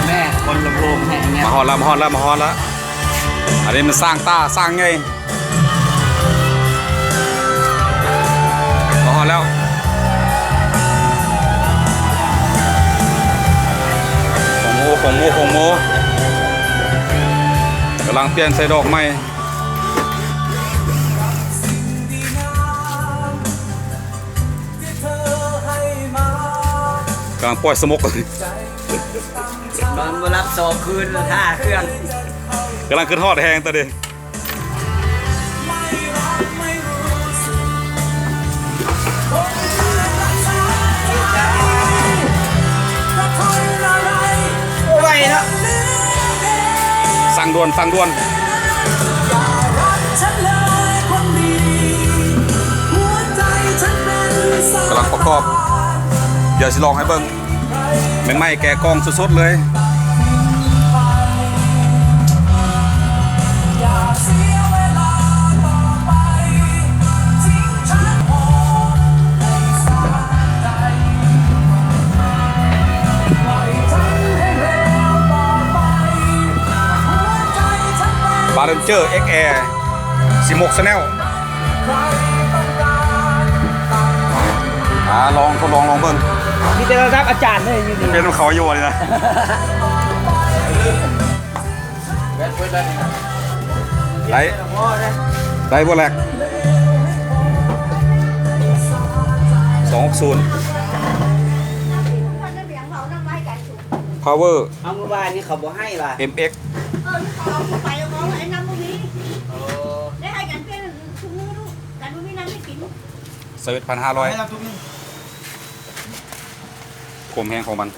ແມ່ ຄົນລຳໂພງແຮງແຮງ ມາຮອດແລ້ວ ມາຮອດແລ້ວ ມາຮອດແລ້ວ. ອັນນີ້ມັນຊ້າງຕາ ຊ້າງໃຫຍ່ ມາຮອດແລ້ວ. ຂອງໂມ ຂອງໂມ ຂອງໂມ ກຳລັງປ່ຽນໃສ່ດອກໃໝ່. ກຳລັງປ່ອຍສະໝົກ ນອນບໍ່ຫຼັບສອງຄືນ ຖ້າເຄື່ອງ ກຳລັງຄຶດຮອດແຮງຕອນນີ້. ບໍ່ໄຫວແລ້ວ ສັ່ງດ່ວນ ສັ່ງດ່ວນ. ກຳລັງປະກອບ ດຽວຊິລອງໃຫ້ເບິ່ງ ໃໝ່ໆ ແກະກ່ອງສົດໆ ເລີຍ. ບາເຣັນເຈີ ເອັກແອ ສິບຫົກ Channel. ອ່າ ລອງ ທົດລອງ ລອງເບິ່ງ. ມີແຕ່ລະດັບອາຈານເລີຍຢູ່ນີ້ ເປັນຂອງເຂົາຢູ່ນີ້ນະ. ໄດ້ ໄດ້ບໍ່ແລັກ? ສອງຫົກສູນ ພາວເວີ ເອົາ ມື້ວານນີ້ເຂົາບໍ່ໃຫ້ວ່າ ເອັມເອັກ ເອີ ເຂົາເອົາໄປ ເອົາໄວ້ນຳບໍ່ມີ. ໂອ້ ໄດ້ໃຫ້ກັນເປັນຊຸມື້ລູກ ກັນບໍ່ມີນ້ຳໃຫ້ກິນ. ຊາວເອັດພັນຫ້າຮ້ອຍ ໃຫ້ລະທຸກໜຶ່ງ ຄວາມແຮງຂອງມັນ.